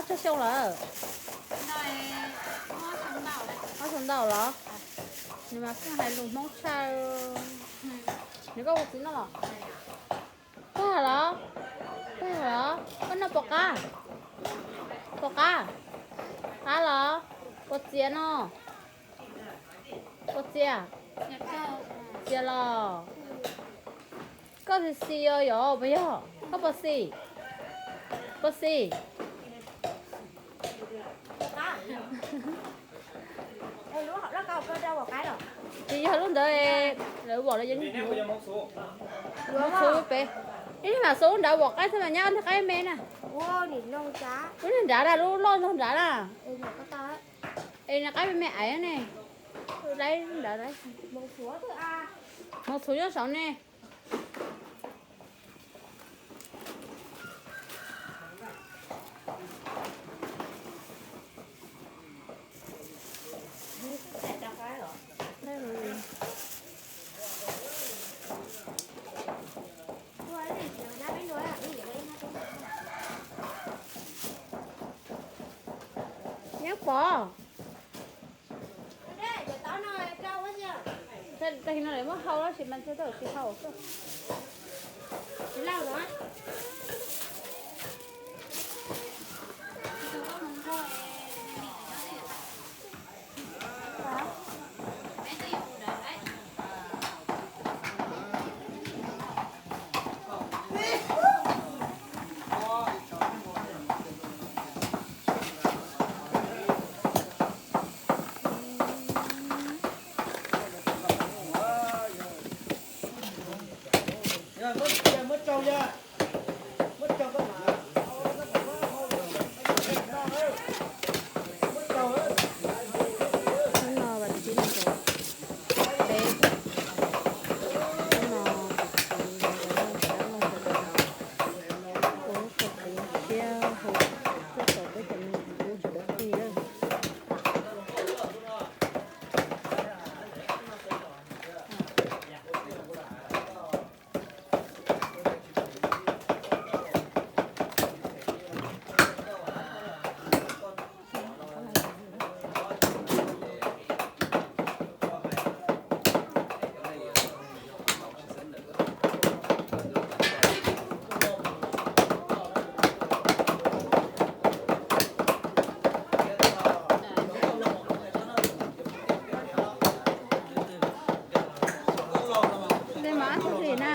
Tag xyoo lawm? Ob xyoo ntau los? Nws mas koj hais lus Hmoob tshaj. Nws koj ua txiv no los? Koj los? Koj los? Koj noj puas qab? Puas qab? Qab los? Puas txias no? Puas txias? Txias los? Koj xis xis os yom, puas yog? Koj puas xis? Puas xis? Tsis yog lub ntawd, lawv vom los yog Hmoob txhuv pem. Ib niag mam xub nrad vom qaib xwb mas nyab niag qaib me na. Lub niag nrad na, lub loj zog nrad na. Es nws qaib me me aiv ne. Laib nrad, Hmoob txhuv nyob saud ne. Nyob pom. Tag kis no lawv muab hau lawm sis mas tsis tau tsis hau xwb. Hnub no vas thib nees nkaum peb, hnub no kuv txiv nkawd los rov qab los sawv daws ua lub kua txiv thiab hu tuaj txog peb cov me nyuam tub sawv daws plig lawm. Tej mas ob tug hlis na,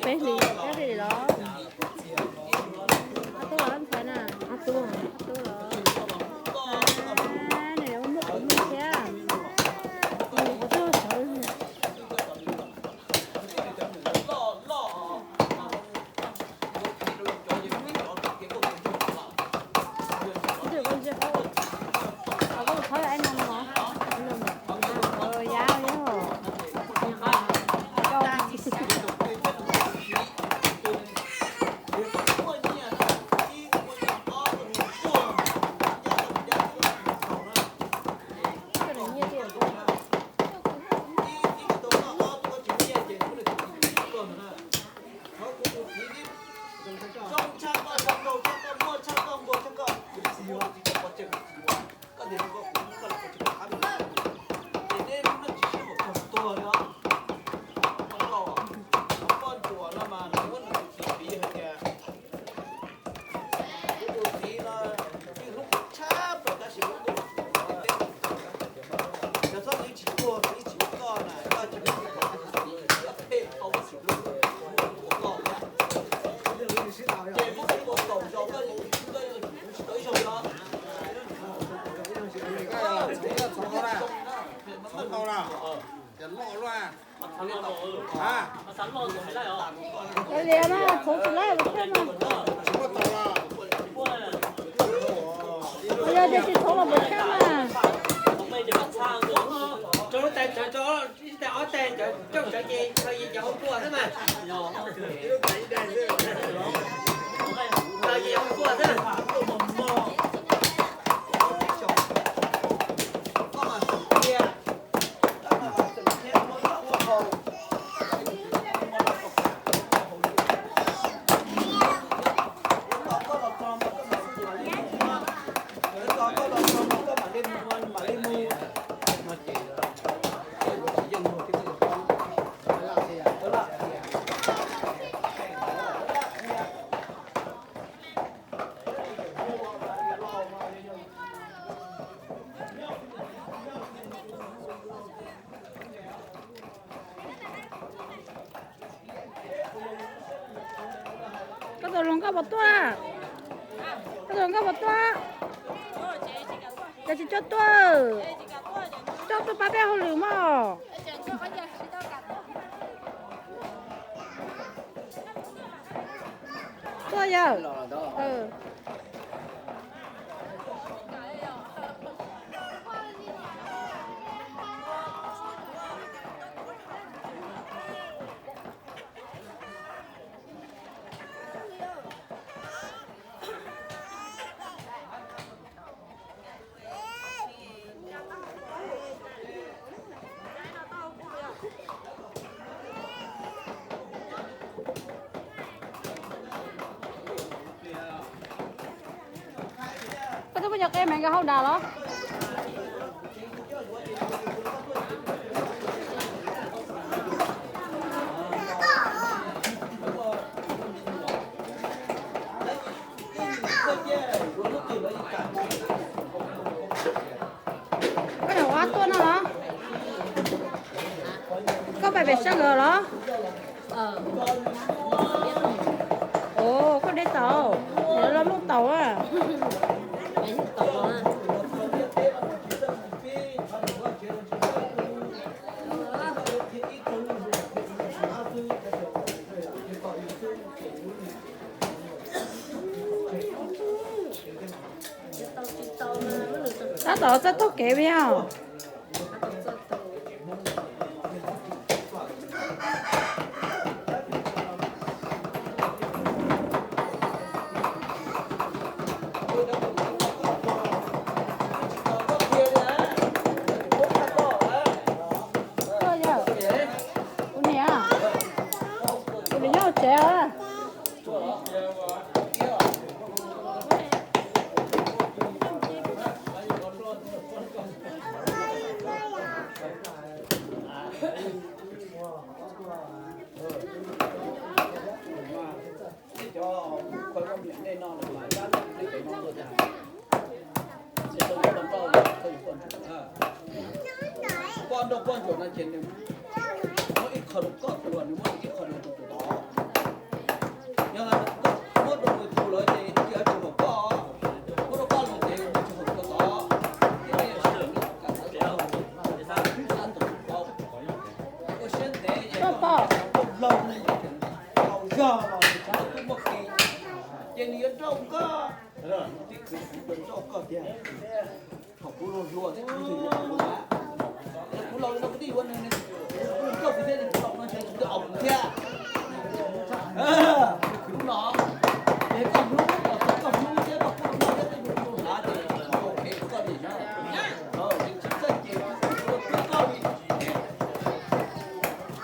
peb hlis, peb hlis los? Ob tug los ntxhais na? Ob tug, ob tug los? Nws yuav muaj qhov muag thiab. Nws qhov tuaj sawv. Lias mas txhoov tsis laib ua thiab mas. Yog tias tsis txhoov los pus thiab mas. Ib tais ob tais coj tsawv ces yog yim ces hau kua xwb mas. Yim hau kua xwb. Puas tuaj? Koj tus hluas nkauj puas tuaj? Cas tsis coj tuaj? Coj tuaj pab peb hauj lwm mog. Tuaj yawg. Koj twb muaj cov qe me nkawd hau dam los? Koj nyuam qhuav tuaj no los? Koj pais pem sab nkawd los? Ov, koj deb taus, los muaj taus a. Tab tom txoj taug kev yog. Kuv niam, kuv niam nyob hauv tsev os. Poj nrauj poj ntsuam no ces nws muab ib qho rau koj tus, nws muab ib qho rau tus tus tod. Yog muab rau nws tus lawm ces tsis yog tsis haum koj, muab rau koj lawm ces nws tsis haum tus tod. Ces nej sawv daws kam sawv daws ua siab ntev es koj laug li, laus zog los nws tsis muaj tub muaj ki, ces nws yuav nrauj koj. Tij kwv kuv nrauj koj tiag. Thaum kuv hluas hluas thiab kuv twb yuav kuv na, kuv laus no kuv twb yuav nws, kuv nrauj kuv thiab, kuv laus no ntshe kuv twb aus kuv thiab. Kuv no, ces koj hlub, koj hlub thiab koj kuj hlub thiab, koj hlub hlub hlav ces koj lim na. Tsis txawj ces kuv hlub koj li.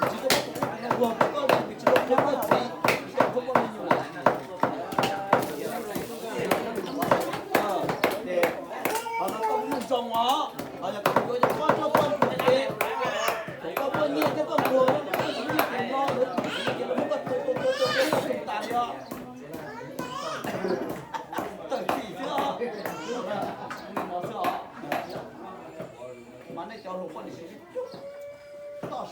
Tsis tau muab tus hlub tus no luag rau koj li, tsis tau muab koj txiv, tsis tau muab koj me nyuam. Qhov no koj kuj zoo os, qhov yog koj yuav cov poj nrauj poj ntsuam ces, thaum koj muaj nyiaj thiab koj muag, koj muaj nyiaj tus no lawv tus txiv ces lawv muab koj tua tua tua tua tua tua tas li os. Tawm txim xwb os. Mas nej cov hluas poj niam sib toj siab no.